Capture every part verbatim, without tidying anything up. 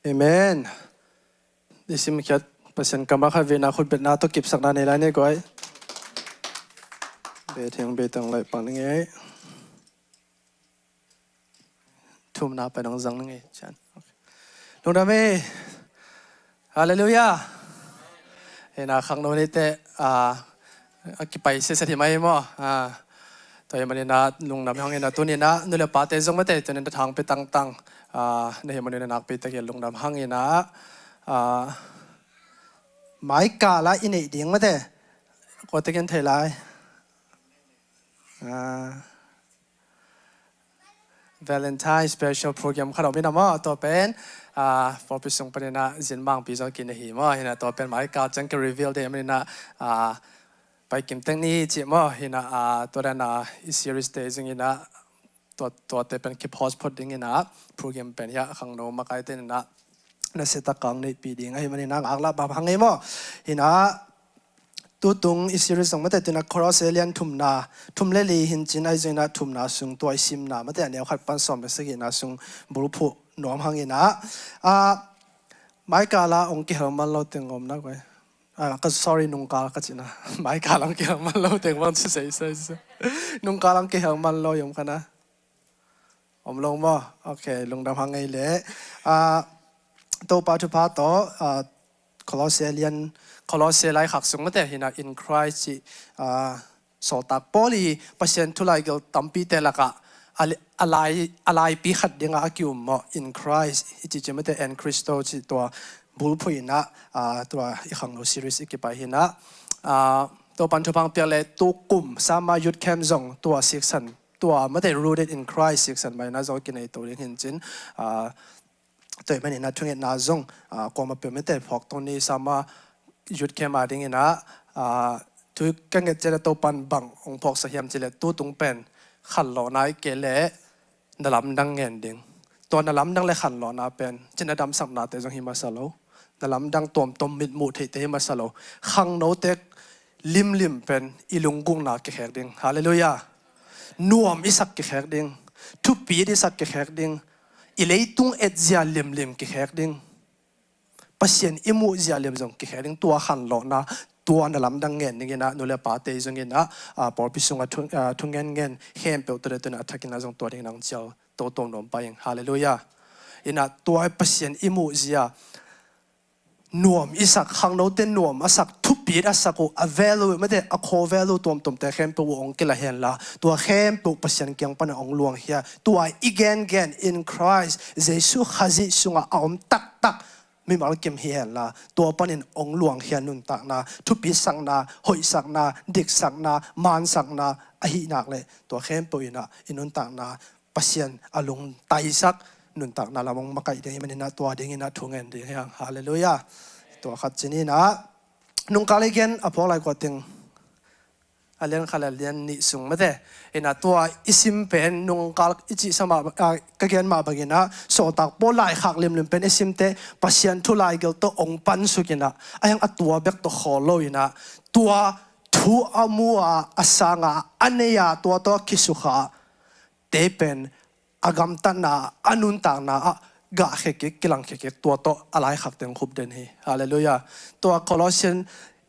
Amen. Nisim khiat Pasian kamah khat vena khutbetna tawh kipsakna nei lai ni guai. Be thiang be tang lai pang ni ngei. Thumna pen hong zang ni ngei cian. Lungdam hi. Halleluiah. Hina khangno nite a kipai siasia hi mai maw. Tua hi manina lungdam hang ina tunina nu le pate zong mate tunina thangpi tangtang na hi manina nakpi takin lungdam hang ina maikala i neih ding mate. Kuatekin thei lai. Valentine special program khat om ina maw tua pen pawlpi sung panina zin mangpi zong kina hi maw hina tua pen maikal ciang ki reveal ding manina paikim teng ni cih maw hina tua dana i series te zingina tuate pen ki post phot dingina program pen hia khangno makaite nina na seta kang neihpi ding ahi manina ngaklah bam hang ei maw hina tutung i series zong mate tuna Colossae lian thumna thum le li hincin ahi zongina thumna sung tua i simna mate a neu khat pan sawm le sagihna sung bulphuh nuam hangina maikala ong kihel man lo teng omna guai. Ka sorry nungkal ka cina maikal ang kihel man lo teng bang ci sei sei sei nungkal ang kihel man lo yom kana om lo maw. Ok lungdam hang ei le Topa thupha tawh Colossae lian Colossae laikhak sung mate hina in Christ ci sawltak Paul i Pasian thulaigil tampite lakah a laipi khat dinga a ki-um maw in Christ i cici mate en Christo ci tua bulphuh ina tua i khangno series i kipai hina tua pan thuphang piak le tukum sama youth camp zong tua siksan tua mate rooted in Christ siksan maina zong kinei to ding hincin tua i manina thungetna zong kuama pia mate phawk tong ni sama youth camp a dingina thu ka nget ciana to pan bang ong phawksa hiam cile tutung pen khanlawhna i ke le na lamdang ngen ding. Tua na lamdang le khanlawhna pen cina damsaknate zong hi masa lo. Na lamdang tuamtuam mitmuh theite hi masa lo. Khangnote limlim pen i lunggukna kikhek ding. Halleluiah. Nuam i sak kikhek ding. Thupit i sak kikhek ding. I leitung etzia limlim kikhek ding. Pasian i muhzia lim zong kikhek ding tua khanlawhna tua na lamdang ngen dingina nu le pate zongina pawlpi sunga thungen ngen khempeuh tule tuna a thakina zong tua dingin ang cial totom nuam pai ing. Halleluiah. Ina tua Pasian i muhzia nuam i sak khangnote nuam a sak thupit a sak uh a value mate a khaw value tuamtuamte khempeuh uh ong kila henla tua khempeuh Pasian kiang pana ong luangkhia tua i gengen in Christ Jesu Khazih sunga a om taktak mimal kim hi henla tua panin ong luangkhia nuntakna thupitsakna hoihsakna diksakna mansakna ahi nak le tua khempeuh ina i nuntakna Pasian a lungtaisak nuntakna lam ong makaih ding hi manina tua dingina thungen ding hiang. Halleluiah. Tua khat cinina nungkal i gen a phawk lai kuating a lian khat le lian nih sung mate ina tua i sim pen nungkal i cihsa mah ka gen mah bangina sawltak Paul laikhak limlim pen i simte Pasian thulaigil tawh ong pansukina a hiang a tua bek tawh khawl lo ina tua thu a mu a a sanga a nei a tua tawh kisukha te pen a gamtatna a nuntakna ah gahkhia kik kilangkhia kik tua tawh a laikhak teng khupden hi. Halleluiah. Tua Colossian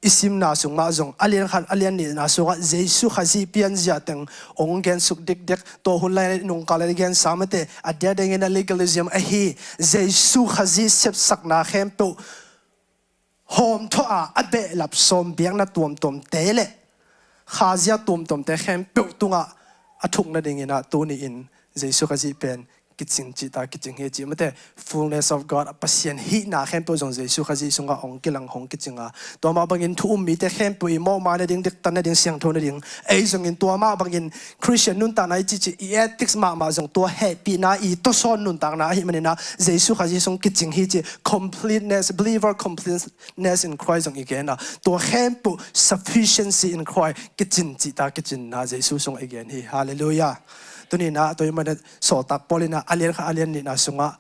i simna sung mah zong a lian khat a lian nihna sungah Jesu Khazih pianzia teng ong gensuk dikdek tua hun lai nungkal i gensa mate a diadengin a legalism ahi Jesu Khazih sepsakna khempeuh hawmthawh a a behlap sawm biakna tuamtuamte le khazia tuamtuamte khempeuh tungah a thuk nadingina tuni-in Jesu Khazih pen kicing cihta kicing hi cih mate fullness of God Pasian hihna khempeuh zong Jesu Khazih sungah hong kilang hong kicinga tua mah bangin thu um mite khempeuh i mawhmai nading diktan nading siangtho nading ei zongin tua mah bangin Christian nuntakna i cihcih i ethics mahmah zong tua hehpihna i tawsawn nuntakna ahi manina Jesu Khazih sung kicing hi cih completeness believer completeness in Christ zong i gen a tua khempeuh sufficiency in Christ kicin cihta kicinna Jesu sung i gen hi. Halleluiah. Tunina tua i manina sawltak Paul ina a lian khat a lian nihna sungah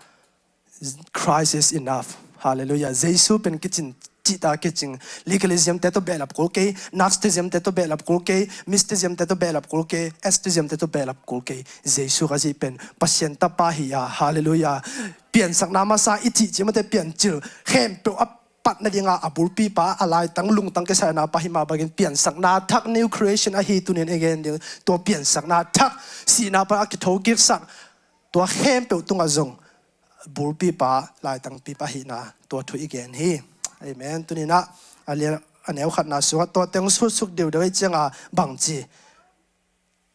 Christ is enough. Halleluiah. Jesu pen kicin cihta kicing. Legalism te tawh behlap kul kei, Gnosticism te tawh behlap kul kei, mysticism te tawh behlap kul kei, atheism te tawh behlap kul kei. Jesu Khazih pen Pasian Tapa hi a, halleluiah. Piansakna masa i cihcih mate piancil khempeuh a pat nadinga a bulpipa, a laitang lungtang kisai na pa hi mah bangin piansakna thak, new creation ahi tunin i gen ding. Tua piansakna thak, sihna pan a kithokiksak, tua khempeuh tungah zong bulpipa, laitangpipa hihna, tua thu i gen hi. Amen. Tuninah a lian, a neu khatna sungah tua teng sutsuk deudeu i cianga bangci,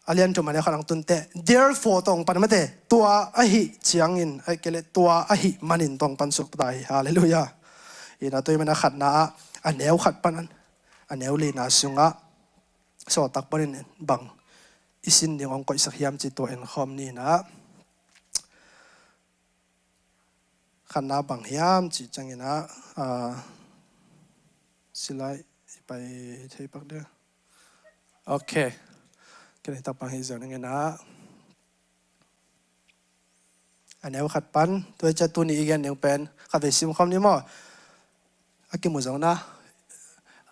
a lian thum a neu khat ang tunte, therefore tawh hong pan mate, tua ahi ciangin, ai kele tua ahi manin tawh hong pan suk ta hi. Halleluiah. Ina tua i mana khatna ah, a neu khat pan a neu lina sungah sawltak panin bang i sin ding hong koihsak hiam ci tua en khawm ninah. Khatna bang hiam cih cianginah, ah, silai i pai thei pak dia. Ok. Kene tak pang hi zong ninginah. A neu khat pan, tua i cia tuni i gen ding pen khat vei sim khawm ni maw? A kimu zong na.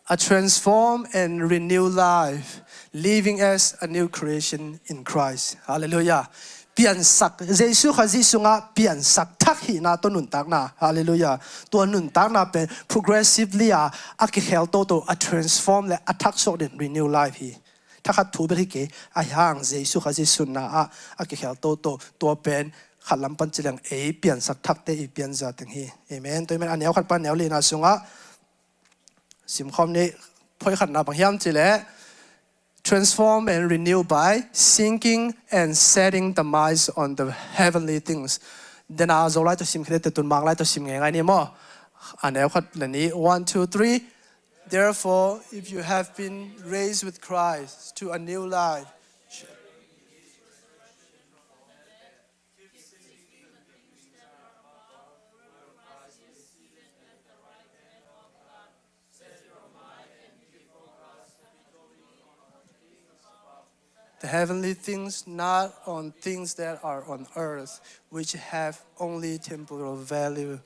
A transform and renew life, living as a new creation in Christ. Halleluiah. Piansak, Jesu Khazih sungah piansak thak hihna tawh nuntakna. Halleluiah. Tua nuntakna pen progressively a, a kikhel toto, a transform le a thaksuak den renew life hi. Thakhat thu bek hi kei, a hang Jesu Khazih sunna ah a kikhel toto, tua pen khat lam pan ci leng ei piansak thakte i pianza teng hi. Amen. Tua i mana neu khat pan neu lina sungah simkhawm ni, phoi khatna bang hiam ci leh, transform and renew by sinking and setting the minds on the heavenly things. Dena Zolai tawh sim khete tun Manglai tawh sim ngeingai ni maw? A neu khat le ni, one, two, three. Therefore, if you have been raised with Christ to a new life, the heavenly things, not on things that are on earth, which have only temporal value.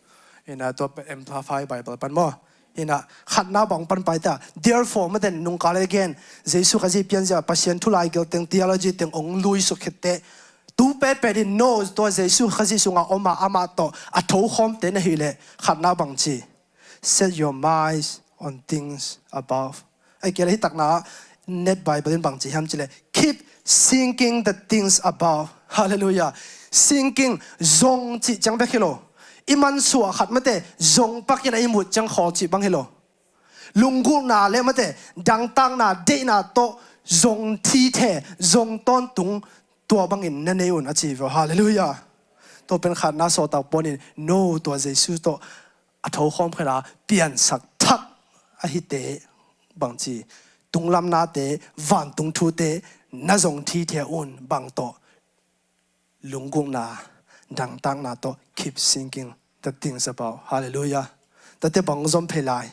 Ina tua pen Amplified Bible pan maw? Ina khatna bang pan paita. Therefore, maten nungkal a gen, Jesu Khazih pianzia, Pasian thu laigil teng, theology teng ong luisuk khete, tu petpet in no, tua Jesu Khazih sunga oma ama tawh a thokhawmte na hileh khatna bang ci. Set your minds on things above. Ai kele hi takna Net Bible in bang ci hiam ci le, keep seeking the things above. Halleluiah. Seeking, zong cih ciang bek hi lo. I mansuah khat mate, zong pakin a i mut ciang khawl cih bang hi lo. Lunggulhna le mate, dangtakna, deihna tawh zong thithe, zong tawntung, tua bangin na nei un a ci vua. Halleluiah. Tua pen khatna sawltak Paul in no, tua Jesu tawh a thokhawm khena piansak thak ahite bangci, tunglamnate, vantung thute na zong thithia un bang tawh, lunggulhna, dangtakna tawh, keep seeking the things above. Halleluiah. Tate bang zom phei lai.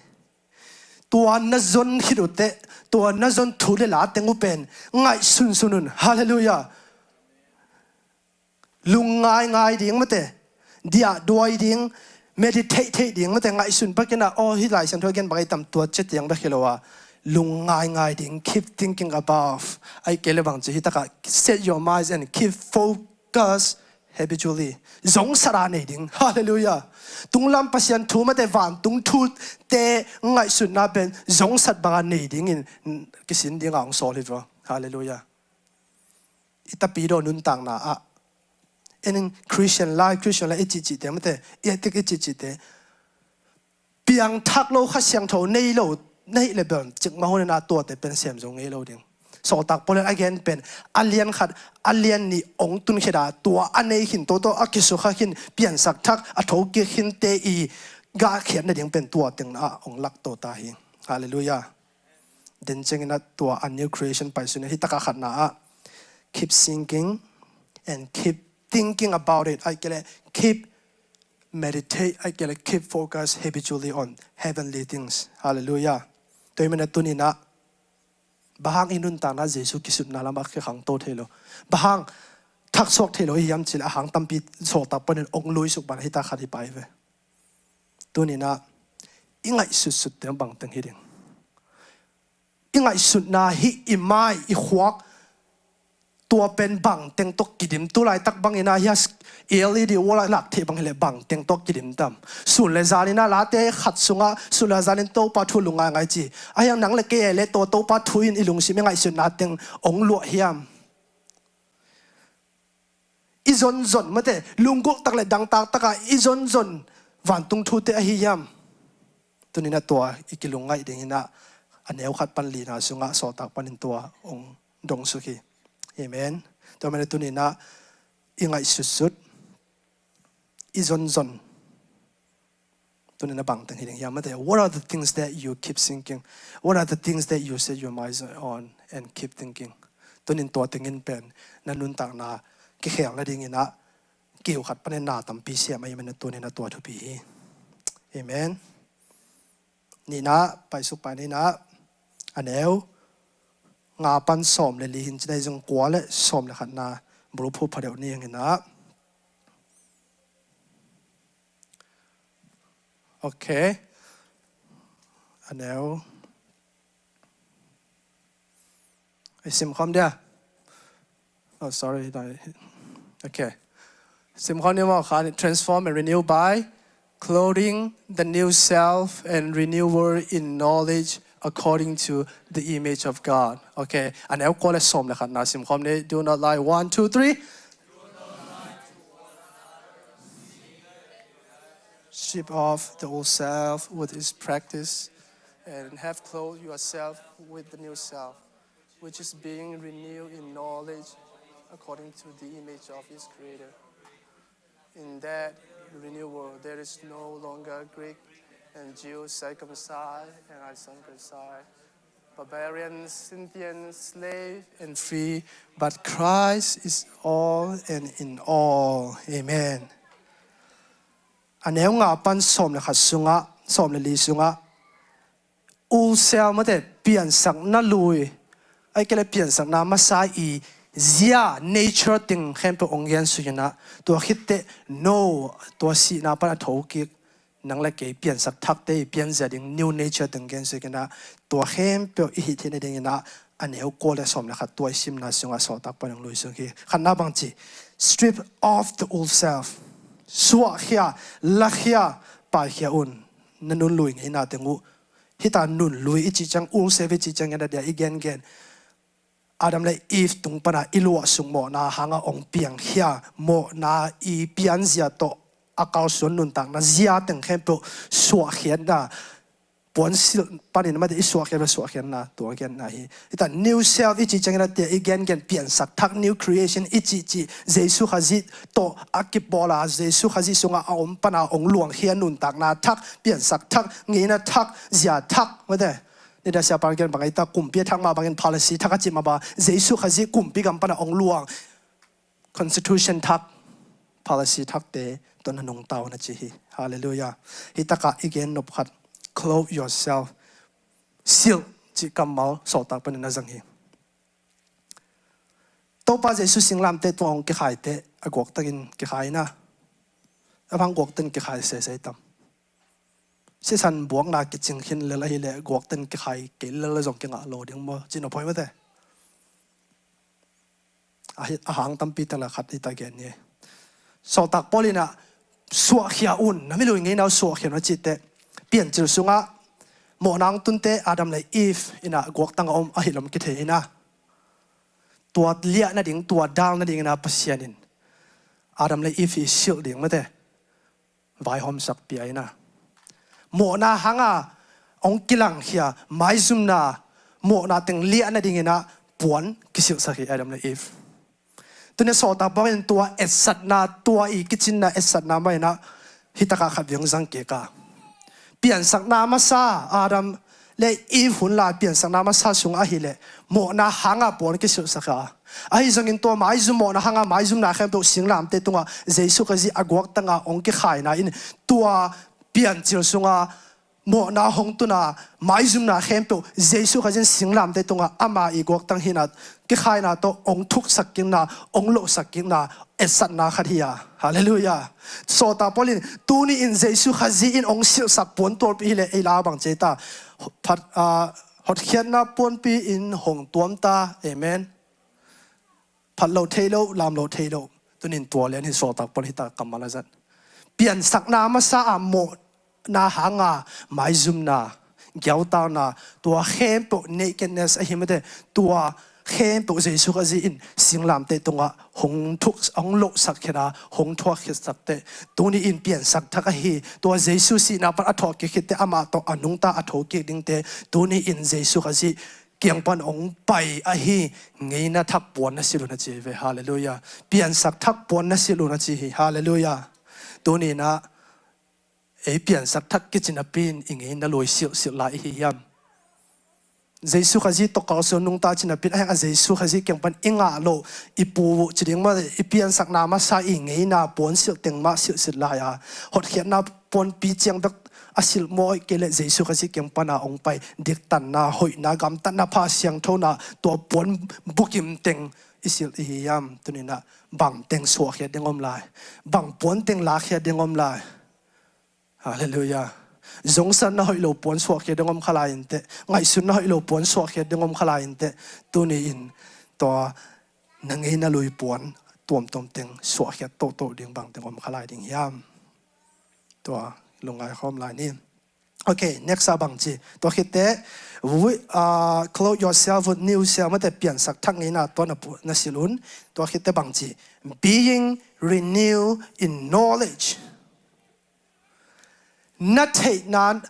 Tua na zon khit uh teh, tua na zon thu le la teng uh pen ngaihsunsun un. Halleluiah. Lungngai ngai ding mate, diahduai ding, meditate theih ding mate, ngaihsun pakin a, aw, hih Lai Siangtho a gen bang ei tam, tua cia tiang bek hi lo a, lungngai ngai ding, keep thinking above. Ai kele bang ci hi taka, set your minds and keep focus habitually. Zongsat a nei ding. Halleluiah. Tunglam Pasian thu mate, vantung thute ngaihsutna pen zongsat banga nei dingin kisin dinga hong sawl hi vua. Halleluiah. I tapidaw nuntakna ah, en in Christian life, Christian life i cihcihte mate, i etik i cihcihte, piangthak lo, Kha Siangtho nei lo na hih le bel cikmah hun in a tuate pen sem zo ngei lo ding. Sawltak Paul in a gen pen a lian khat, a lian nih ong tun khit a, tua a nei khin toto a kisukha khin, piansak thak a thokik khinte i gahkhiat nading pen tua tengna ah ong lak to ta hi. Halleluiah. Den ciangin a tua a new creation paisun hi taka khatna ah, keep seeking and keep thinking about it. Ai kele keep meditate, ai kele keep focus habitually on heavenly things. Halleluiah. Tua i mana tuninah, bahang i nuntakna Jesu kisutna lamah kikhangto thei lo, bahang thaksuak thei lo i hiam cile, a hang tampi sawltak panin ong luisuk bana hita khat hi pai ve. Tuninah, i ngaihsutsutte bangteng hi ding. I ngaihsutna hi, i mai, i khuak, tua pen bangteng tawh kidim, tu laitak bangin ah hia L E D wall ah lak theih bang hileh bangteng tawh kidim tam. Sun le zanin ah late khat sungah sun le zanin Topa thu lungngaingai ci. Ahiang nang le kei le tua Topa thu in i lungsim i ngaihsutna teng ong luah hiam? I zonzon mate, lunggulh tak le dangtak takah i zonzon vantung thute ahi hiam? Tuninah tua i kilungngaih dinginah a neu khat pan lina sungah sawltak panin tua ong dongsuk hi. Amen. Tua mene tuninah i ngaihsutsut, i zonzon, tuninah bangteng hi ding hiam mate? What are the things that you keep thinking? What are the things that you set your minds on and keep thinking? Tunin tua tengin pen na nuntakna kikhel nadinginah kiu khat panin na tampi siam ahi mene tuninah tua thupi hi. Amen. Nihna, paisuk pai nihna, a neu nga pan sawm le li hin cinai zong kua le sawm le khatna bulu phu phadeuh ni hinginah. Okay. A neu. I sim khawm dia. Oh, sorry. Okay. Sim khawm ni maw kha, transform and renew by clothing the new self and renewal in knowledge according to the image of God. Okay. A neu kua le sawm le khatna sim khawm ni. Do not lie. One, two, three. Strip off the old self with its practice and have clothed yourself with the new self, which is being renewed in knowledge according to the image of its creator. In that renewal, there is no longer Greek and Jew, circumcised and uncircumcised, barbarian, Scythian, slave and free, but Christ is all and in all. Amen. A neu nga pan sawm le khat sungah, sawm le li sungah, old self mate, piansakna lui, ahih kei leh piansakna masa i zia nature teng khempeuh ong gensukinah, tua khitteh no, tua sihna pan a thokik nang le kei piansak thakte i pianzia ding new nature teng gensukinah, tua khempeuh i hih theih nadinginah a neu kua le sawm le khat tua i simna sungah sawltak panin ong luisuk hi. Khatna bang ci, strip off the old self. Suahkhia, lakhia, paikhia un. Na nun lui ngeina teng uh. Hita nun lui i cih ciang, old self i cih ciang, gen a dia i gengen, Adam le Eve tung pana i luahsuk mawhna hanga ong piangkhia, mawhna i pianzia tawh a kalsuan nuntakna zia teng khempeuh suahkhiatna, puansilh panin mate i suahkhiat, suahkhiatna tua genna hi. Hita new self i cih ciangin a tia i gengen piansak thak, new creation i cihcih, Jesu Khazih tawh a kipawla Jesu Khazih sunga a om pana ong luangkhia nuntakna thak, piansak thak, ngeina thak, zia thak mate. Nidang siapa gen bang a hita kumpi a thak mah bangin policy thak a cih mah bang, Jesu Khazih kumpi gam pana ong luang constitution thak, policy thakte tawh na nungta un a ci hi. Halleluiah. Hih takah i gen nop khat, clothe yourself. Silh cih kammal sawltak panin a zang hi. Topa Jesu singlamteh tungah ong kikhaite a guaktangin kikhai na. A bang guaktangin kikhai sese tam. Sisan buakna kicing khin lel ahileh guakten kikhai kei lel zong kingah lo ding maw, cih nop hoih mate. A hi, a hang tampi teng la khat hita gen ni. Sawltak Paul inah suahkhia un, na milui ngeina uh suahkhia un a cihteh, Piancil sungah mawhna ong tunte Adam le Eve inah guaktang a om ahi lom kithei inah, tua liah nading, tua dal nading inah Pasian in Adam le Eve i silh ding mate vaihawmsak pia inah, mawhna hanga ong kilangkhia maizumna, mawhna teng liah nadinginah puan kisilhsak hi Adam le Eve. Tuni sawltak Paul in tua etsakna, tua i kicinna etsakna mah inah hih takah khat vei ong zang kik a, piansakna masa Adam le Eve hun lai piansakna masa sung ahileh mawhna hanga puan kisilhsak a, ahi zongin tua maizum, mawhna hanga maizumna khempeuh singlamteh tungah Jesu Khazih a guaktanga ong kikhaina in tua Piancil sunga mawhna hong tuna, maizumna khempeuh Jesu Khazih in singlamteh tungah ama i guaktang hihna, kikhaina tawh hong thuksak kikna, hong lohsak kikna, etsakna khat hi a. Halleluiah. Sawltak Paul in, tuni in Jesu Khazih in hong silhsak puan tualpi hileh ei la bang ci ta. Phat, ah, hotkhiatna puanpi in hong tuam ta. Amen. Phat lo thei lo, lam lo thei lo. Tunin tua lian hi sawltak Paul hi ta kammal a zat. Piansakna masa a mawhna hanga maizumna, giautakna, tua khempeuh nakedness ahi mate, tua khempeuh Jesu Khazih in singlamteh tungah hong thuk, hong lohsak khena, hong thuak khitsak teh. Tuni in piansak thak ahi, tua Jesu sihna pan a thawhkik khitteh amah tawh a nungta a thokik dingte, tuni in Jesu Khazih kiang pan hong pai ahi, ngeina thak puan na silh un a ci hi ve. Halleluiah. Piansak thak puan na silh un a ci hi. Halleluiah. Tuninah ei piansak thak kici napi in i ngeina lui silhsilh lai i hi hiam? Jesu Khazih tawh kalsuan nungta ci napi in a heng a Jesu Khazih kiang pan i ngah loh, i pu uh ci ding maw, i piansakna masa i ngeina puan silh teng mah silhsilh lai a, hotkhiatna puanpi ciang bek a silh mawi kei leh Jesu Khazih kiang pana hong pai diktanna, hoihna, gamtatna, pha siangthona, tua puan bukim teng i silh i hi hiam? Tuninah bang teng suahkhiat ding om lai? Bang puan teng lakkhiat ding om lai? Halleluiah. Zongsanna hoih lo puan suahkhiat ding om kha lai inteh, ngaihsutna hoih lo puan suahkhiat ding om kha lai inteh. Tuni in tua na ngeina lui puan tuamtuam teng suahkhiat tohtoh ding bang teng om kha lai ding hiam? Tua lungngai khawm lai ni. Okay, next a bang ci. Tua khitteh, wi-, ah, clothe yourself with new self, mate piansak thak ngeina tua na pu-, na silh un. Tua khitteh bang ci. Being renewed in knowledge. Na theihna,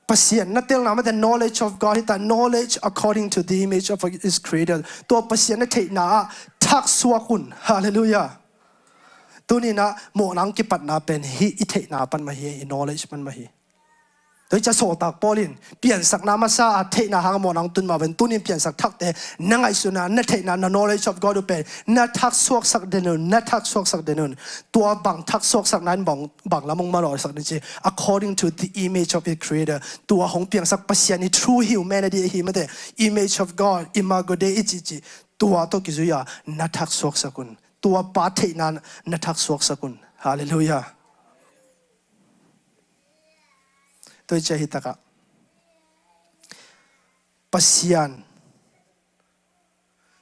Pasian na telna mate knowledge of God, hita knowledge according to the image of his creator. Tua Pasian na theihna ah thaksuak un. Halleluiah. Tuninah mawhna hong kipatna pen hih i theihna pan mah hi, i knowledge pan mah hi. Tua hi ciah sawltak Paul in piansakna masa a theihna hang mawhna hong tun mah pen tunin piansak thakte na ngaihsutna, na theihna, na knowledge of God uh pen na thaksuaksak den un, na thaksuaksak den un. Tua bang thaksuaksakna in bang, bang lam hong malawsak ding ci. According to the image of his creator. Tua hong piangsak Pasian i true humanity ahi mate. Image of God, imago Dei i cihcih. Tua tawh kizui a na thaksuaksak un. Tua pa theihna na thaksuaksak un. Halleluiah. Tua hi ciah hi takah Pasian,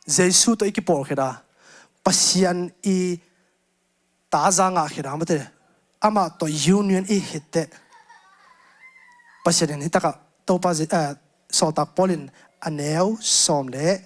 Jesu tawh i kipawlkhit a, Pasian i ta za ngahkhit a mate, amah tawh union i hitteh, Pasian in hi takah Topa Je-, eh, sawltak Paul in a neu sawm le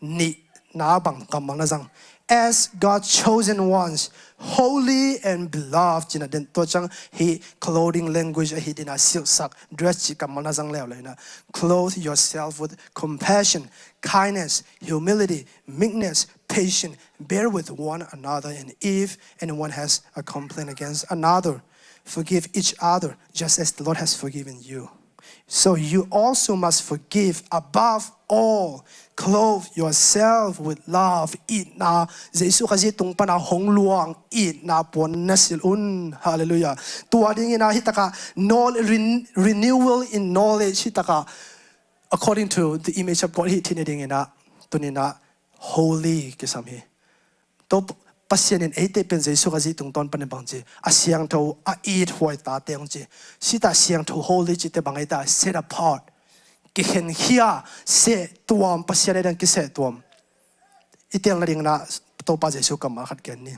nihna bang kammal na zang. As God's chosen ones, holy and beloved, cina den tua ciang hi clothing language ahi dina silhsak, dress ci kammal na zang leuleu ina. Clothe yourself with compassion, kindness, humility, meekness, patience, bear with one another, and if anyone has a complaint against another, forgive each other, just as the Lord has forgiven you. So you also must forgive. Above all, clothe yourself with love. Itna, Jesu Khazih tung pana hong luang itna puan na silh un. Halleluiah. Tua dingina hi takah knowl-, ren-, renewal in knowledge hi takah according to the image of God hi thina dingina, tunina holy kisam hi. Tua Pasian in eite pen Jesu Khazih tungtawn panin bang ci, a siangtho, a ithuai tate hong ci. Sita siangtho, holy cite bang ei ta, set apart. Kikhenkhia, sehtuam, Pasian ei dang kisehtuam. I telna dingna Topa Jesu kammal khat gen ni.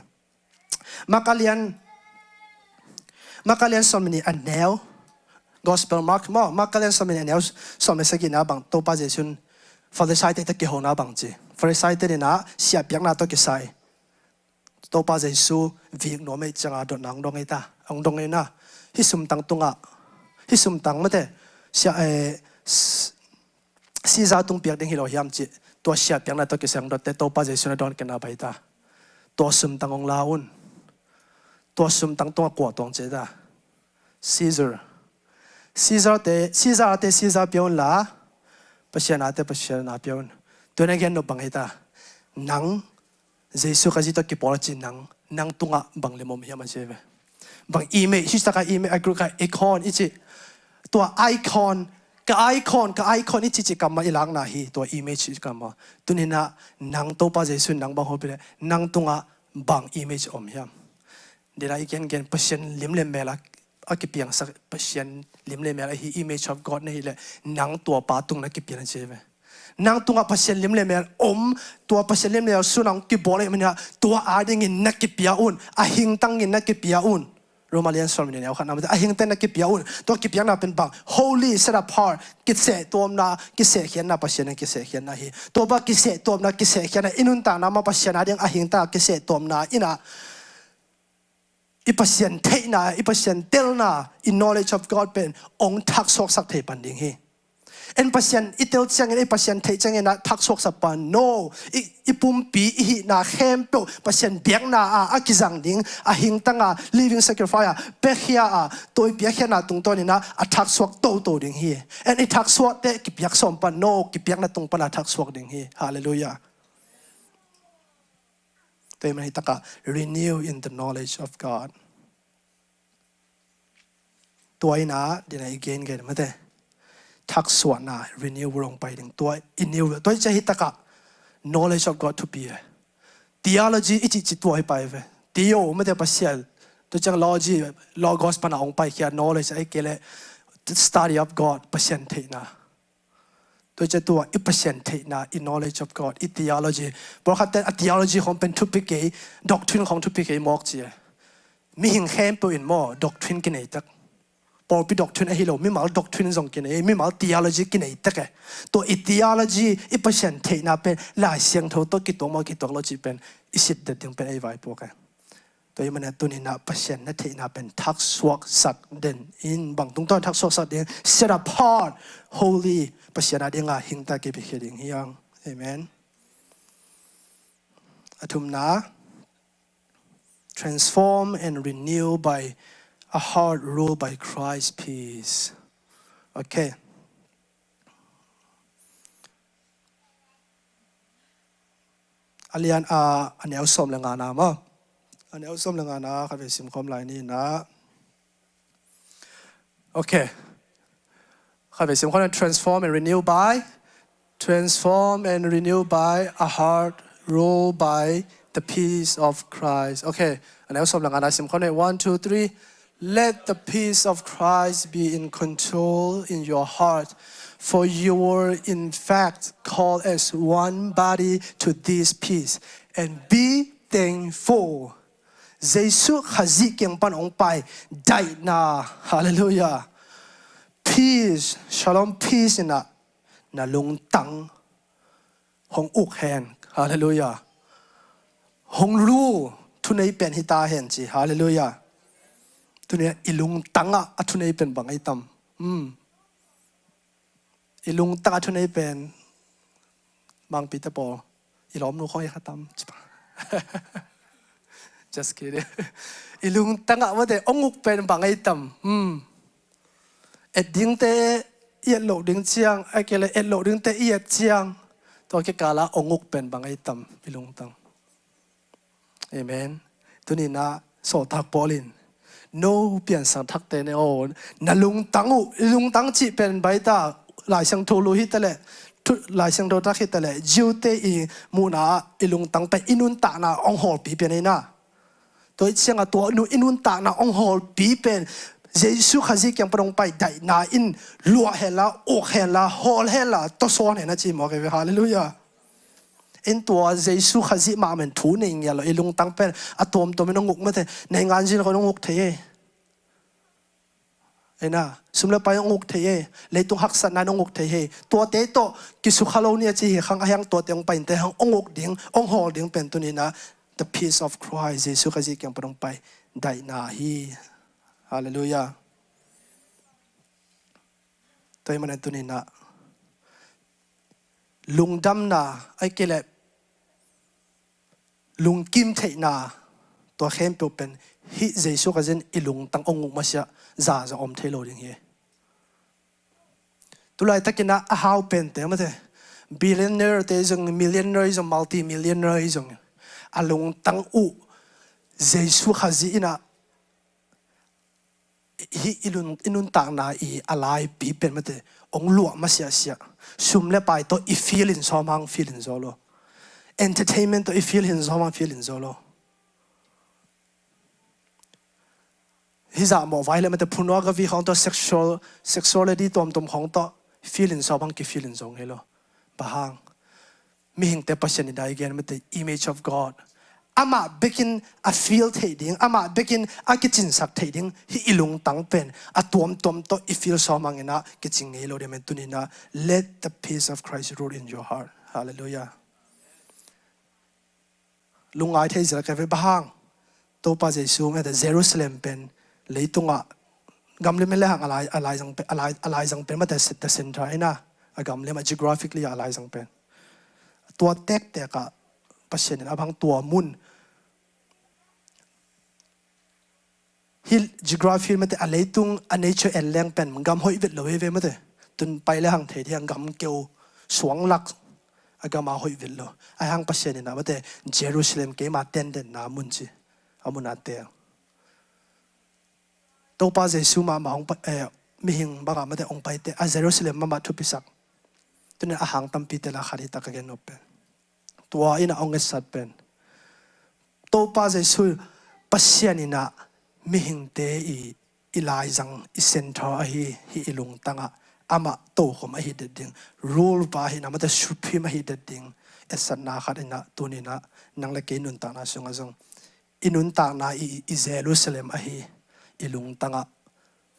Mark a lian, Mark a lian sawm le nih a neu, Gospel Mark maw, Mark a lian sawm le nih a neu sawm le sagihna bang Topa Jesu'n Farisaite tawh kihona bang ci. Farisaite nina siahpiakna tawh kisai Topa Jesu vik nuam ei cianga dotna hong dong ei ta, hong dong ei na. Hih sumtang tungah, hih sumtang mate, sia, eh, s-, Caesar tung piak ding hi lo hiam cih, tua siahpiakna tawh kisai hong dotte Topa Jesu na dawn kena bai ta. Tua sumtang hong la un. Tua sumtang tungah kua tuang ci ta. Caesar. Caesar te, Caesar te Caesar pia un la, Pasian ate Pasian a pia un. Tua na gen nop bang hi ta. Nang, Jesu Khazih tawh kipawl a ci nang, nang tungah bang lim om hiam a ci ve. Bang image, hih takah image, a Greek ah icon i ci. Tua icon, ka icon, ka icon i cici kammal i lakna hi, tua image i kammal. Tuninah nang Topa Jesu in nang bang hopih le, nang tungah bang image om hiam? Dinah i gengen Pasian lim le mel a, a kipiangsak Pasian lim le mel ahi, image of God na hi le, nang tua pa tung na kipian a ci ve. Nang tungah Pasian lim le mel om, tua Pasian lim le mel sun a hong kibawl ahih manin ah, tua adingin na kipia un, a hingtangin na kipia un. Roma lian sawm le nih neu khatna mate, a hingtangin na kipia un. Tua kipiakna pen bang, holy, set apart, kiseh tuamna, kisehkhiatna, Pasian in kisehkhiatna hi. Tua bang kiseh tuamna, kisehkhiatna, i nuntakna mah Pasian ading a hingtang a kiseh tuamna in ah, i Pasian theihna, i Pasian telna, i knowledge of God pen hong thaksuaksak thei pan ding hi. En Pasian i tel ciangin, i Pasian theih ciangin ah thaksuaksak pan, no. I, i pumpi, i hihna khempeuh Pasian biakna ah a kizang ding, a hingtang a living sacrifice ah piakhia a, tua i piakhia na tungtawnin ah a thaksuak toto ding hi. En i thaksuak teh kipiak sawm pan, no, kipiakna tung pan a thaksuak ding hi. Halleluiah. Tua ahih manin hih takah renew in the knowledge of God. Tua in ah, dinah i gengen mate, thaksuahna, renewal hong pai ding. Tua i new, tua i ciah hih takah knowledge of God thupi e. Theology i cihcih tua hi pai ve. Theo mate Pasian, tua ciang logi, logos pan a hong paikhia, knowledge ahih kei leh study of God, Pasian theihna. Tua i ciah tua i Pasian theihna, i knowledge of God, i theology. Pawlkhatte a theology khawng pen thupi kei, doctrine khawng thupi kei mawk ci e. Mihing khempeuh in maw doctrine kinei tek. Pawlpi doctrine ahi lo, mimal doctrine zong kinei, mimal theology kinei tek e. Tua i theology, i Pasian theihna pen Lai Siangtho tawh kituak maw kituak lo cih pen i sitdet ding pen ei vaipuak e. Tua ahih manin ah tuninah Pasian na theihna pen thaksuaksak den in, bang tungtawn thaksuaksak ding, set apart, holy, Pasian a dinga hingta kipiakhia ding hi hang. Amen. A thumna, transform and renew by a heart ruled by Christ peace. Okay. A lian a, a neu sawm le ngana maw? A neu sawm le ngana khatvei simkhawm lai ni na. Okay. Khatvei simkhawm, transform and renew by, transform and renew by a heart ruled by the peace of Christ. Okay. A neu sawm le ngana simkhawm ni. One, two, three. Let the peace of Christ be in control in your heart, for you were in fact called as one body to this peace, and be thankful. Jesu Khazih kiang pan hong pai daihna, halleluiah. Peace, shalom, peace in ah na lungtang hong uk hen, halleluiah. Hong lu thunei pen hi ta hen ci, halleluiah. Tuni a i lungtang ah a thunei pen bang ei tam? Hmm. I lungtang ah a thunei pen Mangpite pawl, i lawmnu khawng ei kha tam ci pa. Just kidding. I lungtang ah mate hong uk pen bang ei tam? Hmm. Et dingte i et loh ding ciang, ahih kei leh et loh dingte i et ciang, tua kikal ah hong uk pen bang ei tam i lungtang? Amen. Tuni na sawltak Paul in, no piansang thakte ne aw, na lungtang uh, i lungtang cih pen baita, Lai Siangtho Lu hi ta leh, thu, Lai Siangtho tak hi ta leh, Jew-te i muhna ah i lungtang pen i nuntakna hong hawlpi pen ei na. Tua i ciangah tua nu i nuntakna hong hawlpi pen Jesu Khazih kiang pan hong pai daihna in luah henla, uk henla, hawl henla, tawsawn hen a ci mawk ei ve. Halleluiah. In tua Jesu Khazih mahmah in thu nei ngial lo, i lungtang pen a tuamtuam in hong uk mate, nei nganzin khawng hong uk thei ei. Ei na, sum le pai hong uk thei ei, leitung haksatna in hong uk thei ei. Tuate tawh kisukha lo ni a ci hi khang, a hiang tuate hong pai inte hong uk ding, hong hawl ding pen tuni na, the peace of Christ, Jesu Khazih kiang pan hong pai daihna hi. Halleluiah. Tua ahih manin tuni na lungdamna, ahih kei leh lungkim theihna, tua khempeuh pen hih Jesu Khazih in i lungtang hong uk masiah zaza om thei lo ding hi. Tulaitakin ah a hau pente mate, billionaire-te zong, millionaire zong, multi-millionaire zong, a lungtang uh Jesu Khazih in ah hih i lun-, i nuntakna i a laipi pen mate, hong luah masiahsiah. Sum le pai tawh i feel in sawm hang feel in zaw lo. Entertainment tawh i feel in sawm hang feel in zaw lo. Hih zah mawh vai le mate, pornography khawng tawh, sexual, sexuality tuamtuam khawng tawh feel in sawm hang kifeel in zaw ngei lo. Bang hang? Mihingte Pasian in a i gen mate, image of God. Amah bekin a feel theih ding, amah bekin a kicinsak theih ding, hih i lungtang pen a tuamtuam tawh i feel sawm hang in a kicing ngei lo ding mate, tuni in a, let the peace of Christ rule in your heart. Hallelujah. Lungngai thei zel ka ve, bang hang? Topa Jesu mate Jerusalem pen leitungah gam le mi le hang a lai, a laizang pen, a lai, a laizang pen mate the centre in a, a gam le mi geographically a laizang pen. Tua tektek ah Pasian in a bang tua mun. Hih geography mate, a leitung a nature en leng pen gam hoih vet lo hi ve mate. Tun pai le hang thei ding, gam keu suang lak, a gam a hoih vet lo. Ahi hang Pasian in a mate, Jerusalem keima tendenna mun ci, a mun a teel. Topa Jesu mahmah hong pai, eh, mihing bangah mate hong paite, a Jerusalem mahmah thupisak. Tuni a hang tampite lak khat hi ta ka gen nop pen. Tua in a hong etsat pen. Topa Jesu Pasian in a mihingte i, i laizang, i centre ahi, hih i lungtang ah amah tokhom ahi det ding. Rule pa ahi na mate, supreme ahi det ding. Etsatna khat in a tuni in a nang le kei nuntakna sungah zong i nuntakna i, i Jerusalem ahi, i lungtang ah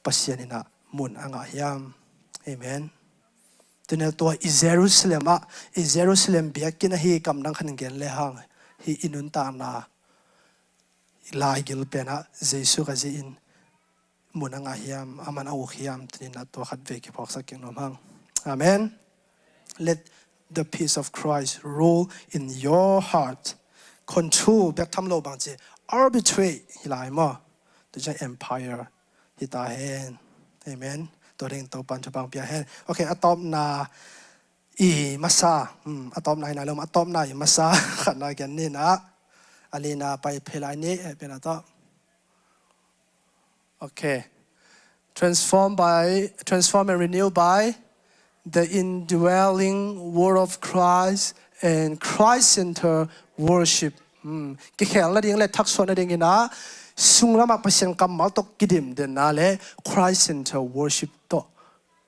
Pasian in a mun a ngah hiam? Amen. Tuni a tua i Jerusalem ah, i Jerusalem biakinn ahi kam dang khat gen le hang, hih i nuntakna i laigil pen ah Jesu Khazih in mun a ngah hiam, a man a uk hiam, tuni in a tua khat vei kiphawksak kik nuam hang. Amen. Let the peace of Christ rule in your heart. Control, bek tham lo bang ci, arbitrate hi lai maw. Tu ciang empire hi ta hen. Amen. Tua ding Topan thupha pia hen. Okay, a tawpna i masa, hmm, a tawpna hi nai lo, a tawpna i masa khatna gen ni na. A lina pai phei lai ni, eh, pen a tawp. Okay. Transformed by, transformed and renewed by the indwelling word of Christ and Christ-centered worship. Hmm. Kikhel nading le thaksuah nading in a, sunglam ah Pasian kammal tawh kidim den na le Christ-centered worship tawh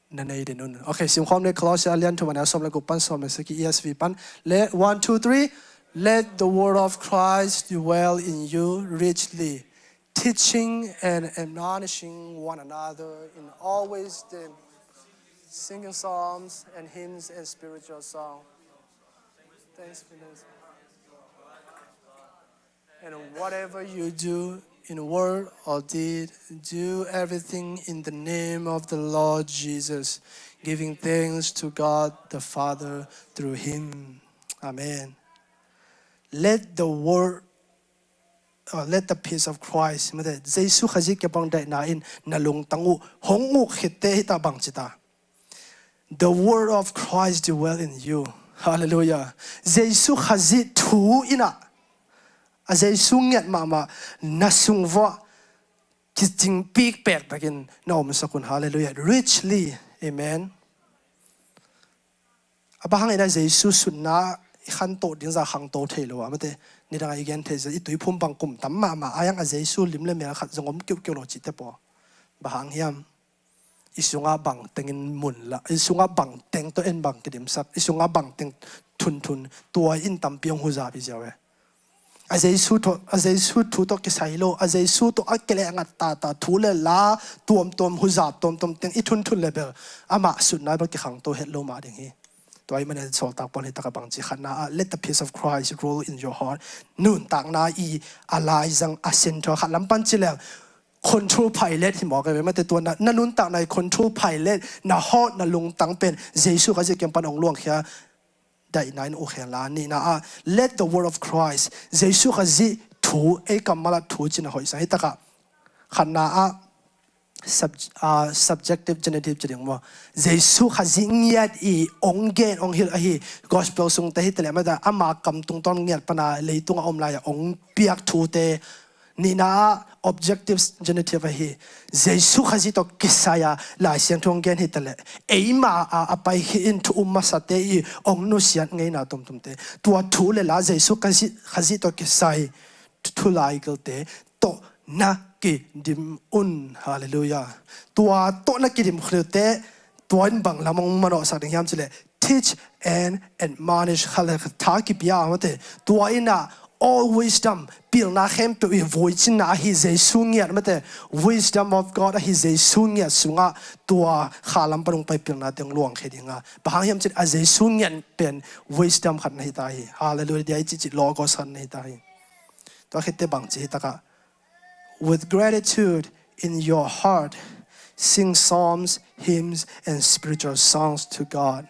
na nei den un. Okay, simkhawm le Colossia a lian thum a neu sawm le guk pan sawm le sagih, E S V pan. Le, one, two, three. Let the word of Christ dwell in you richly, teaching and admonishing one another in all wisdom, singing psalms and hymns and spiritual songs. Thanks for this. And whatever you do, in word or deed, do everything in the name of the Lord Jesus, giving thanks to God the Father through him. Amen. Let the word, uh, let the peace of Christ, mate, Jesu Khazih kiang pan daihna in na lungtang uh hong uk khit teh hi ta bang ci ta. The word of Christ dwell in you. Hallelujah. Jesu Khazih thu in a, a Jesu ngiat mahmah na sung vuah kicing pikpek takin na omsak un. Hallelujah. Richly. Amen. A bang hang in a Jesu sutna i khantoh ding zah khangto thei lo a, mate, nidang a i gen thei zah i tuiphum bang kum tam mahmah a, a yang a Jesu lim le mel khat zong om kiuhkiuh lo cihte paw. Bang hang hiam? I sungah bang tengin mun la, i sungah bang teng tawh en bang kidimsak, i sungah bang teng thunthun, tua in tampi hong huzap hi ziau e. A Jesu tawh, a Jesu thu tawh kisai lo, a Jesu tawh a kileh ngat tata thu le la tuamtuam, huzap tuamtuam teng i thunthun le bel amah sutna bel kikhangto het lo mah ding hi. Tua ahih manin sawltak Paul in hi takah bang ci, khatna ah, let the peace of Christ rule in your heart. Nuntakna i a laizang a centre khat lam pan ci leng, control pilot hi mawk e, mate, tua na, na nuntakna i control pilot, na heart, na lungtang pen Jesu Khazih kiang pan hong luangkhia daihna in uk hen la. Nihna ah, let the word of Christ, Jesu Khazih thu, ei kammal ah thu ci-in a hoihsa hi takah. Khatna ah, sub-, ah, subjective genitive ci ding maw. Jesu Khazih ngiat i hong gen hong hilh ahi, gospel sungte hi ta leh mate, ama kam tungtawn ngiat pan a leitung a om lai a hong piak thute, Nihna ah objective genitive ahi, Jesu Khazih tawh kisai-a Lai Siangtho hong gen hi taleh, eima a a pai khit in thu um masate i hong nusiat ngeina tomtomte, tua thu le la Jesu Khazih, Khazih tawh kisai thu laigilte tawh na kidim un. Halleluiah. Tua tawh na kidim khilte, tua in bang lam hong manawhsak ding hiam cileh, teach and admonish, khat le khat tha kipia a mate. Tua in ah all wisdom, pilna khempeuh i vuicinna ahi Jesu ngiat mate, wisdom of God ahi Jesu ngiat sungah tua kha lam pan hong pai pilnate hong luangkhia dinga. Bang hang hiam cin a Jesu ngiat pen wisdom khat na hi ta hi. Halleluiah. Dia i cihcih logos khat na hi ta hi. Tua khitte bangci hi takah, with gratitude in your heart, sing psalms, hymns, and spiritual songs to God.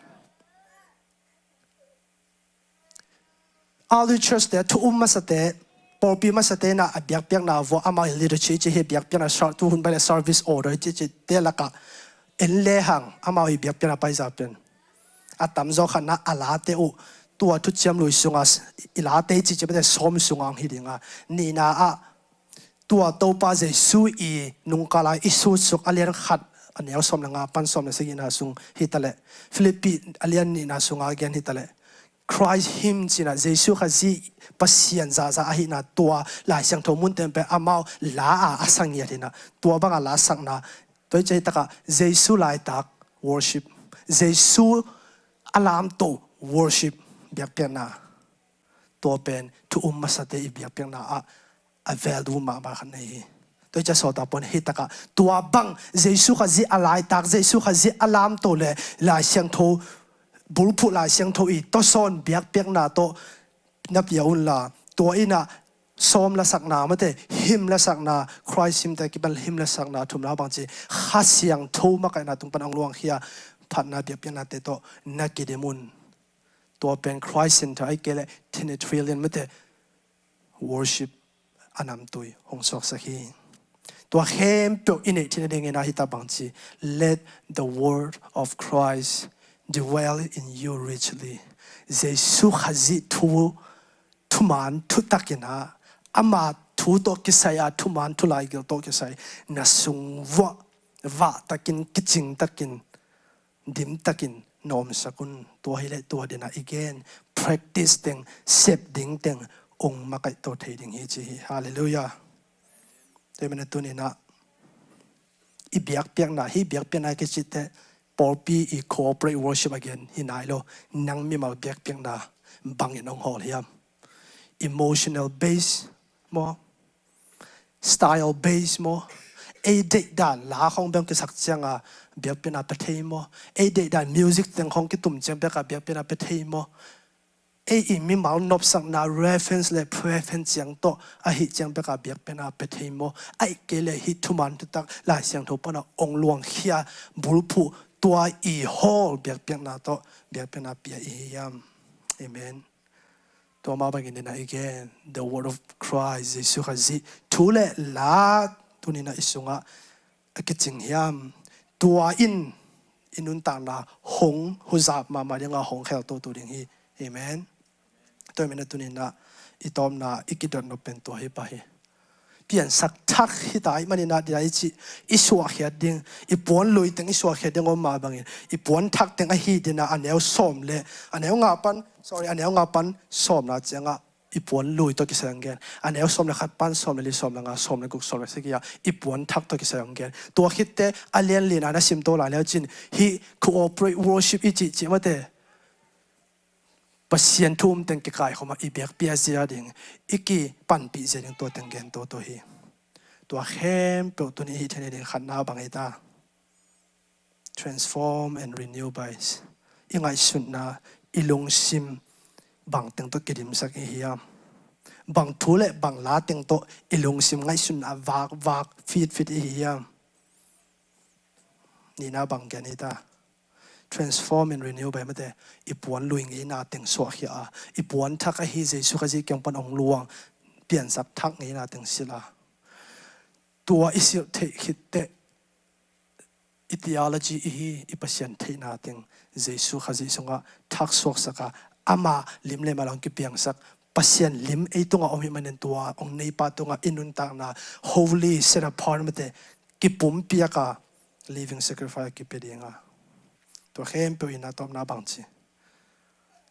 Early church te, thu um masate, pawlpi masate na a biakpiakna vua amau in liturgy ci hi, biakpiakna sar tu hun bai le service order ci ci te lakah en lehang amau i biakpiakna paisa pen a tamzaw khatna a late uh, tua thuciam lui sunga i late i cihciam te sawm sunga hong hi dinga. Nihna ah tua Topa Jesu i nungkala i sutsuk a lian khat a neu sawm le nga pan sawm le sagihna sung hi taleh, Philippi a lian nihna sunga gen hi taleh, Christ him cina Jesu Khazih Pasian zaza ahihna tua Lai Siangtho mun tempe amau la a a sangiat hina, tua banga la sakna, tua i cei takah Jesu laitak worship, Jesu a lamto worship, biakpiakna. Tua pen thu um masate i biakpiakna ah a value mahmah khat nei hi. Tua i cia sawta pon hi takah tua bang Jesu Khazih a laitak, Jesu Khazih a lamto le Lai Siangtho, bulphuh Lai Siangtho i tawsawn biakpiakna tawh na pia unla, tua in ah sawm lasakna mate, hymn lasakna, Christ hymn te kipan hymn lasakna, thumna bangci Kha Siangtho makaihna tung pan hong luangkhia phatna biakpiaknate tawh na kidim un. Tua pen Christ center ai kei le Trinitarian mate worship a namtui hong suaksak hi. Tua khempeuh i neih theihna dingin ah hi ta bangci, let the word of Christ dwell in you richly. Jesu Khazih thu thuman thutakin ah, ama thu tawh kisai a thuman thu laigil tawh kisai na sung vuah vah takin, kicing takin, dim takin na omsak un. Tua hileh tua dinah i gen practice teng, sep ding teng ong makaihto thei ding hi ci hi. Halleluiah. Tua hi mana tuninah i biakpiakna, hih biakpiakna kicihte pawlpi i corporate worship a gen hi nai lo. Nang mimal biakpiakna bangin ong hawl hiam? Emotional base maw? Style base maw? Ei deihdan la khong beng kisak cianga biakpiakna pia thei maw? Ei deihdan music teng khong kitum ciang beka biakpiakna pia thei maw? Ei i mimal nopsakna reference le preference ciang tawh ahi ciang beka biakpiakna pia thei maw? Aih kei le hih thuman thutak Lai Siangtho pana ong luangkhia bulphuh tua i hawl biakpiakna tawh biakpiakna pia i hi hiam? Amen. Tua mah bangin nena i gen, the word of Christ, Jesu Khazih thu le la tunina i sungah a kicing hiam? Tua in i nuntakna hong huzap mahmah dinga hong kheltotu ding hi. Amen. Tua i mena tunina i tawpna i kidotnop pen tua hi pah hi. Piansak thak hita i manina dina i cih i suahkhiat ding, i puan lui teng i suahkhiat ding om mah bangin i puan thak teng ahi dina a neu sawm le a neu nga pan, sorry, a neu nga pan sawmna ciangah i puan lui tawh kisai ong gen. A neu sawm le khat pan sawm le li, sawm le nga, sawm le guk, sawm le sagih ah i puan thak tawh kisai ong gen. Tua khitte a lian lina na simto lai leu cin hih corporate worship i cih cih mate Pasian thu um teng kikaikhawmah i biakpia zia ding, i kipanpih zia ding tua teng gen toto hi. Tua khempeuh tuni i hih theihna ding khatna bang hi ta? Transform and renew by, i ngaihsutna, i lungsim bang teng tawh kidimsak i hiam? Bang thu le bang la teng tawh i lungsim ngaihsutna vakvak fitfit i hiam? Nihna bang gen hi ta? Transform and renew by mate, i puan lui ngeina teng suahkhia a, i puan thak ahi Jesu Khazih kiang pan ong luang, piansak thak ngeina teng silh a. Tua i silh theih khitteh i theology i hi, i Pasian theihna teng Jesu Khazih sungah thak suaksak a, ama lim le mal ong kipiangsak Pasian lim ei tungah om hi manin tua hong neipa tungah i nuntakna holy, set apart mate, kipumpiak a living sacrifice kipia ding a. Tua khempeuh in a tawpna bang ci,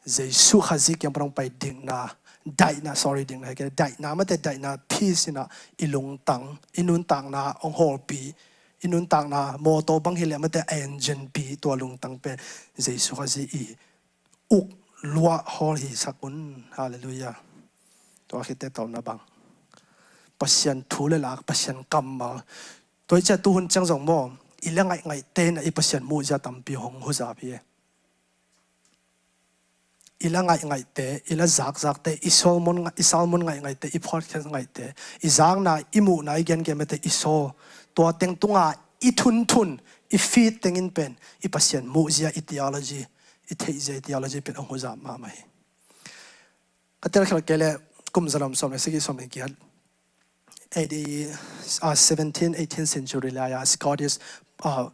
Jesu Khazih kiang pan hong pai dikna, daihna, sorry, dikna, hei kei daihna mate, daihna peace in a i lungtang, i nuntakna hong hawlpi, i nuntakna mawtaw bang hi leh mate, a engine pi, tua lungtang pen Jesu Khazih i uk luah hawl hi sak un. Halleluiah. Tua khit teh tawpna bang, Pasian thu le lak, Pasian kammal. Tua hi ciang tuhun ciang zong maw, i la ngaihngaihte in a i Pasian muhzia tampi hong huzap hi. I la ngaihngaihte, i la zakzakte, i sermon ngai-, i sermon ngaihngaihte, i podcast ngaihngaihte, i zakna, i muhna, i gengenmate, i sawl, tua teng tunga i thunthun, i feed tengin pen i Pasian muhzia, i theology, i theihzia, i theology pen hong huzap mahmah hi. Ka telkhial kei leh kum zalom sawm le sagih, sawm le giat, A D, ah, seventeen, eighteenth century lai-a Scottish, ah,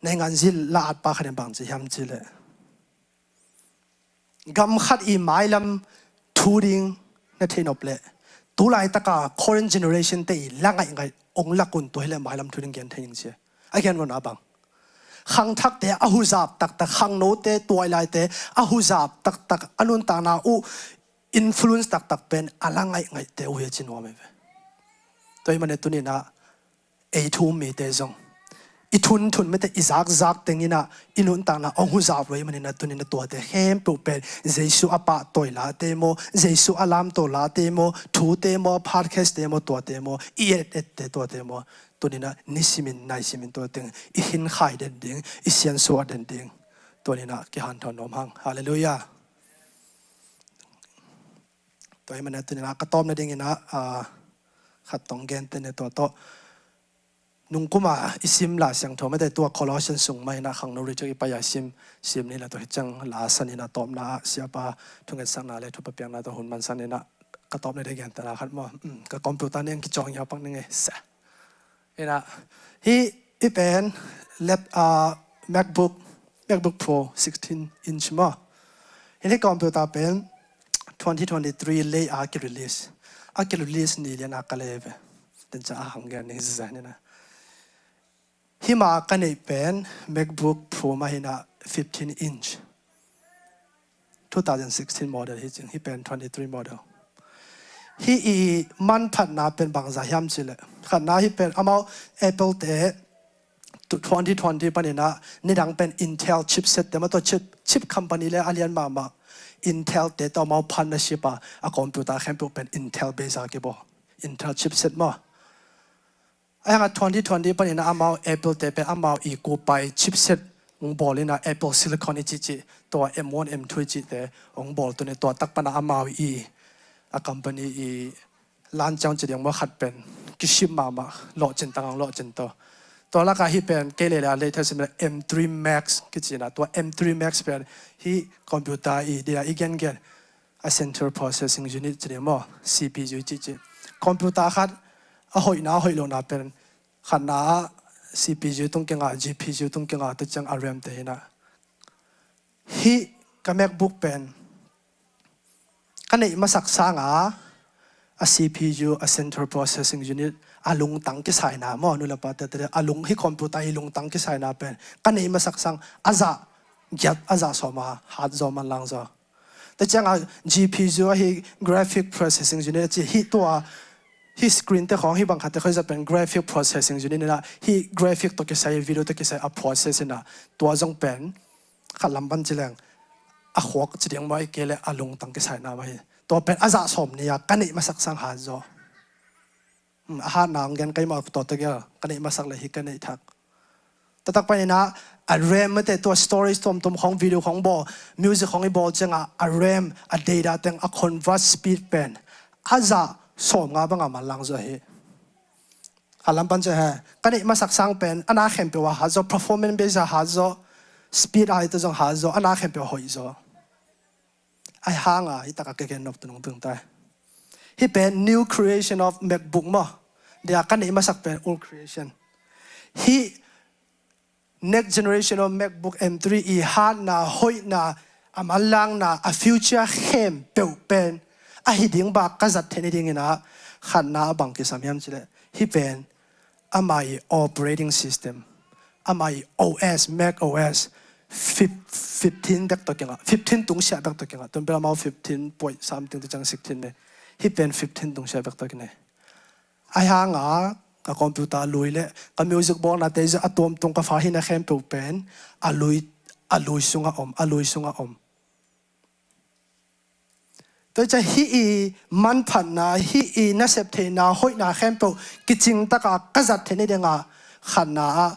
naingan zil la-at pa khat in bang ci hiam cih leh, gam khat i mailam thu ding na theihnop leh, tu laitaka current generation te i la ngaihngaih hong lak un, tua hi leh mailam thu ding gen thei ning ci a. A gen mawhna bang, khangthakte a huzap taktak, khangnote, tuailaite a huzap taktak, a nuntakna uh influence taktak pen a la ngaihngaihte uh hi a ci nuam hi ve. Tua hi manin tuni-in ah ei thu um mite zong i thunthun mate, i zakzak tengin ah i nuntakna hong huzap lo hi manin ah tuni-in ah tuate khempeuh pen Jesu a pahtawi late maw, Jesu a lamto late maw, thute maw, podcast te maw, tuate maw, i et ette tuate maw, tuni-in ah nisimin naisimin tua teng i hinkhai den ding, i siansuah den ding, tuni-in ah kihanthawn nuam hang. Halleluiah. Tua hi manin ah tuni-in ah ka tawpna dingin ah, ah, khat tawh hong gen teh ni, tua tawh. Nungkuma i sim La Siangtho mate, tua Colossians sung mah in ah khangno rih ciang i pai a sim, sim ni la, tua hi ciang la san in ah tawpna ah siapa thungetsakna le thupha piakna tawh hun mansak ni in ah ka tawpna ding gentehna khat maw. Um, ka computer nih hong kicawng hi a, pak ning ei. Sa. In ah, hih, hih pen lap-, ah, MacBook, MacBook Pro sixteen inch maw. Hih, hih computer pen twenty twenty-three lei a ki-release. A ki-release ni lian a ka lei ve. Tua ciang a hang gen ning zizan in ah. Hih mah ka neih pen MacBook Pro mah hi in ah, fifteen inch. Two thousand sixteen model hi cing, hih pen twenty-three model. Hih i manphatna pen bangzah hiam cih leh, khatna hih pen amau Apple te twenty twenty panin ah nidang pen Intel chipset te mah, tua chip, chip company le a lian mahmah Intel te tawh amau partnership a, a computer khempeuh pen Intel base a kibawl, Intel chipset maw. Ahi hang a twenty twenty panin ah amau Apple te pen amau i kupai chipset hong bawl in ah, Apple Silicon i cihcih, tua M one, M two i cihte hong bawl tuni, tua tak pan ah amau i, a company i lan ciang ci ding maw, khat pen kiship mahmah, lawhcin tang hong lawhcin to. Tua lakah hih pen kei lei le a latest in M three Max kici in ah, tua M three Max pen hih computer i dia i gengen a central processing unit ci ding maw, C P U i cihcih. Computer khat a hoihna, a hoih lohna pen khatna ah C P U tung kinga, G P U tung kinga, tua ciang a RAM te hi in ah. Hih ka MacBook pen ka neih masak sanga a C P U, a central processing unit, a lungtang kisaina maw, nu le pa te te, a lung, hih computer i lungtang kisaina pen ka neih masak sang a zah giat, a zah sawm a hat zaw, manlang zaw. Tua ciang a G P U ahi, graphic processing unit a ci, hih tua, hih screen te khawng, hih bang khat te khawng zat pen graphic processing unit in ah, hih graphic tawh kisai, video tawh kisai a process in ah, tua zong pen khat lam pan ci leng a khuak ci ding maw, ahih kei leh a lungtang kisaina mah hi. Tua pen a zah sawm ni a ka neih masak sang hat zaw. Hmm, a hatna hong gen kei maw, tua tegel ka neih masak leh hih ka neih thak. Tua tak panin ah a RAM mate, tua storage tuamtuam khawng, video khawng bawl, music khawng i bawl ciang a, a RAM, a data teng a convert speed pen a zah sawmnga bang a manlang zaw hi. A lam pan ci hi, ka neih masak sang pen a na khempeuh a hat zaw, performance base a hat zaw, speed a hi te zong hat zaw, a na khempeuh a hoih zaw. Ahi hang a hih tak a ka gen nop tu nung tung tai. Hih pen new creation of MacBook maw. Dia ka neih masak pen old creation. Hih next generation of MacBook M three i hatna, hoihna, a manlangna, a future khempeuh pen ahi ding bang ka zat theih nadingin ah khatna ah bang kisam hiam cih leh, hih pen amah i operating system, amah i O S, Mac O S fif-, fifteen bek tawh kingah, fifteen tungsiah bek tawh kingah, tun bel amau fifteen point something tawh ciang sixteen ne. Hih pen fifteen tungsiah bek tawh kinei. Ahi hangah ka computer lui le ka music bawlnate zong a tuamtuam ka fa hihna khempeuh pen a lui, a lui sungah om, a lui sungah om. Tua ciang hih i manphatna, hih i nasep theihna, hoihna khempeuh kicingtaka ka zat theih nadingah khatna ah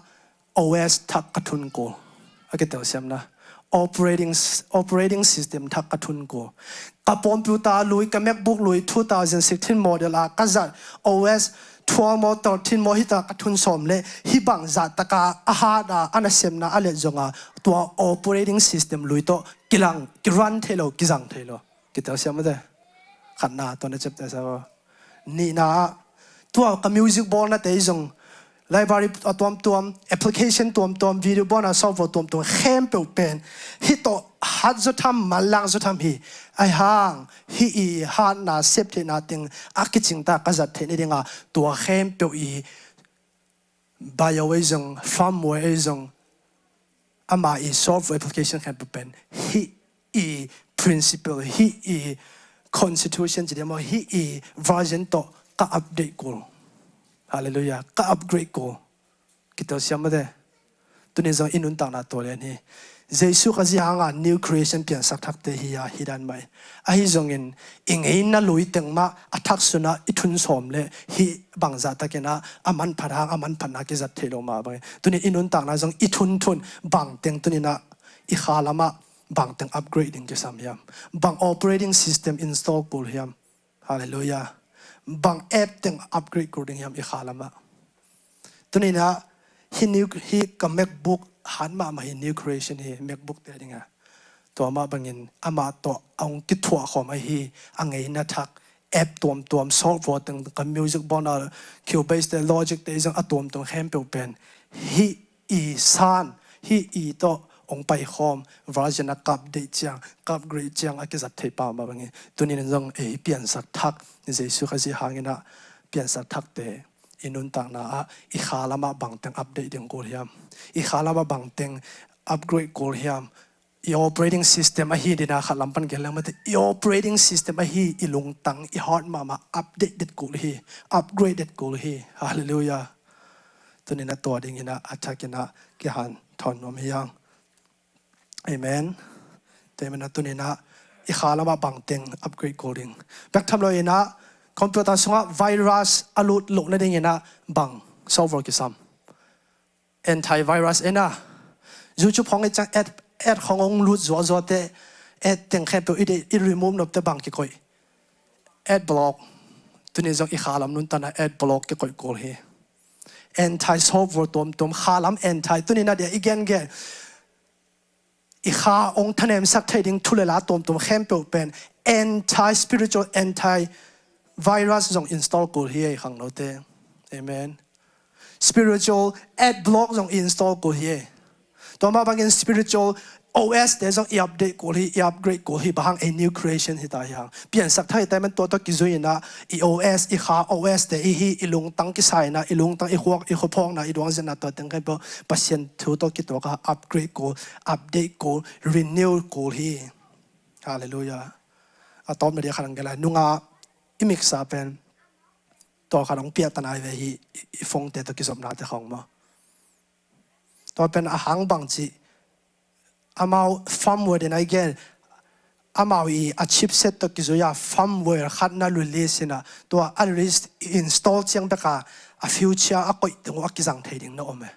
O S thak ka thun kul. A kitelsiamna, operating s-, operating system thak ka thun kul. Ka computer lui, ka MacBook lui, two thousand sixteen model ah ka zat O S twelve maw, thirteen maw, hita ka thun sawm le hih bang zahtaka a hat a, a nasemna a let zonga tua operating system lui tawh kilang, kirun thei lo, kizang thei lo. Kitelsiam mate. Khatna, tua na ciapteh sa vo. Nihna ah tua ka music bawlnate zong library a tuamtuam, application tuamtuam, video bawlna software tuamtuam khempeuh pen hih tawh hat zaw tham, manlang zaw tham hi. Ahi hang hih i hatna, sep theihna teng a kicingta ka zat theih nadinga tua khempeuh i bio ei zong, firmware ei zong, amah i software application khempeuh pen hih i principle, hih i constitution ci diam aw, hih i version tawh ka update kul. Halleluiah. Ka upgrade kul. Kitelsiam mate. Tuni zong i nuntakna tua lian hi. Jesu Khazih hanga new creation piansak thakte hi a, hi dan mah hi. Ahi zongin i ngeina lui teng mah a thak sunah i thun sawm le hih bang zahtakin ah a manphat hang a manphatna kizat theih lo mah bangin, tuni i nuntakna zong i thunthun bang teng tuninah i kha lamah bang teng upgrade ding kisam hiam? Bang operating system install kul hiam? Halleluiah. Bang app teng upgrade kul ding hiam i kha lamah? Tuninah hih new, hih ka MacBook hat mahmah hi, new creation hi, MacBook te dinga. Tua mah bangin amah tawh a hong kithuah khawm ahi a ngeina thak app tuamtuam, software teng, ka music bawlna, Cubase te, Logic te zong a tuamtuam khempeuh pen hih i san, hih i tawh hong paikhawm version a ka update ciang, ka upgrade ciang a kizat thei pah mah bangin, tunin zong ei piansak thak, Jesu Khazih hanginah piansak thakte i nuntakna ah i kha lamah bang teng update ding kul hiam? I kha lamah bang teng upgrade kul hiam? I operating system ahi dina khat lam pan gen leng mate, i operating system ahi i lungtang, i heart mahmah update det kul hi, upgrade det kul hi. Halleluiah. Tuninah tua dinginah a thakinah kihanthawn nuam hi hang. Amen. Tua hi manah tuninah i kha lamah bang teng upgrade kul ding? Bek tham loinah computer sungah virus a lut loh nadinginah bang software kisam? Antivirus ena. YouTube hong i ciang ad, ad khong hong lut zuahzuahte, ad teng khempeuh i deih, i remove nopte bang kikoih? Ad block. Tuni zong i kha lam nuntakna ad block kikoih kul hi. Anti software tuamtuam, kha lam anti, tuninah dia i gengen i kha hong thanemsak thei ding thu le la tuamtuam khempeuh pen anti spiritual, anti virus zong install kul hi ei khangnote. Amen. Spiritual ad block zong install kul hi ei. Tua mah bangin spiritual O S te zong i update kul hi, i upgrade kul hi, bang hang ei new creation hi ta hi hang. Piansak thak hi ta hi man tua tawh kizui inah i O S, i kha O S te i hi, i lungtang kisa inah, i lungtang, i khuak, i khuaphawkna, i duangzina tua teng khempeuh Pasian thu tawh kituak a upgrade kul, update kul, renew kul hi. Halleluiah. A tawpna dia khat ang gelai nunga i miksa pen tua khat ang piahtana hi ve hi, i, i phone te tawh kizopnate khawng maw? Tua pen a hang bang cih amau firmware den a i gen, amau i a chipset tawh kizui a firmware khat na release inah, tua a release i install ciang beka a future a koih teng uh a kizang thei ding na om e.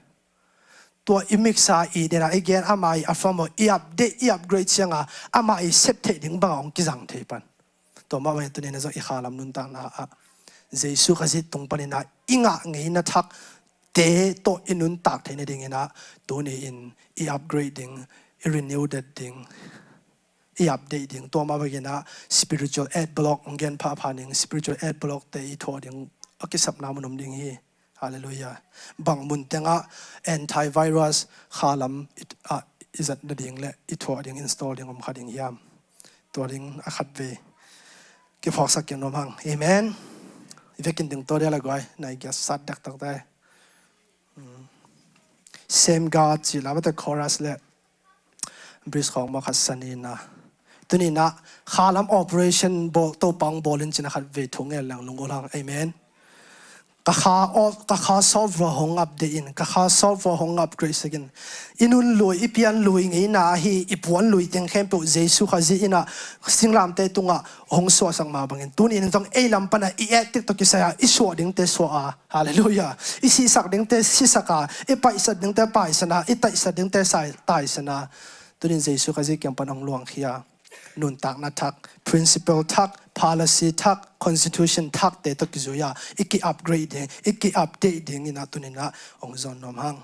Tua i miksa i den a i gen, amah i a firmware i update, i upgrade cianga amah i sep theih ding banga hong kizang thei pan. Tua mah bangin tuninah zong i kha lam nuntakna ah Jesu Khazih tung paninah i ngah ngeina thak te tawh i nuntak theih nadinginah tuni-in i upgrade ding, i renew det ding, i update ding. Tua mah banginah spiritual ad block hong gen phapha ning, spiritual ad block te i thuah ding a kisapna mun om ding hi. Halleluiah. Bang mun tengah antivirus kha lam i, ah, i zat nading le i thuah ding, install ding om kha ding hiam? Tua ding a khat vei. Kiphawksak kik nuam hang. Amen. I vekin ding tawh dia la guai, nai kia sat daktak tai. Same God ci la bate chorus le bridge khawng maw khat sanin a. Tuninah khalam operation bawl, Topa hong bawl in cina khat vei thu ngel leng lungol hang. Amen. Ka kha, ka kha software hong update in, ka kha software hong upgrade sak in. I nun lui, i pian lui ngeina ahi, i puan lui teng khempeuh Jesu Khazih inah singlamteh tungah hong suahsak mah bangin. Tunin zong ei lam pana i et tik tawh kisai a, i suah dingte suah a. Halleluiah. I sihsak dingte sisak a, i paisat dingte paisan a, i taisat dingte sai, taisan a. Tunin Jesu Khazih kiang pan hong luangkhia. Nuntakna thak, principle thak, policy thak, constitution thakte tawh kizui a, i ki-upgrade ding, i ki-update ding inah tuninah hong zawn nuam hang.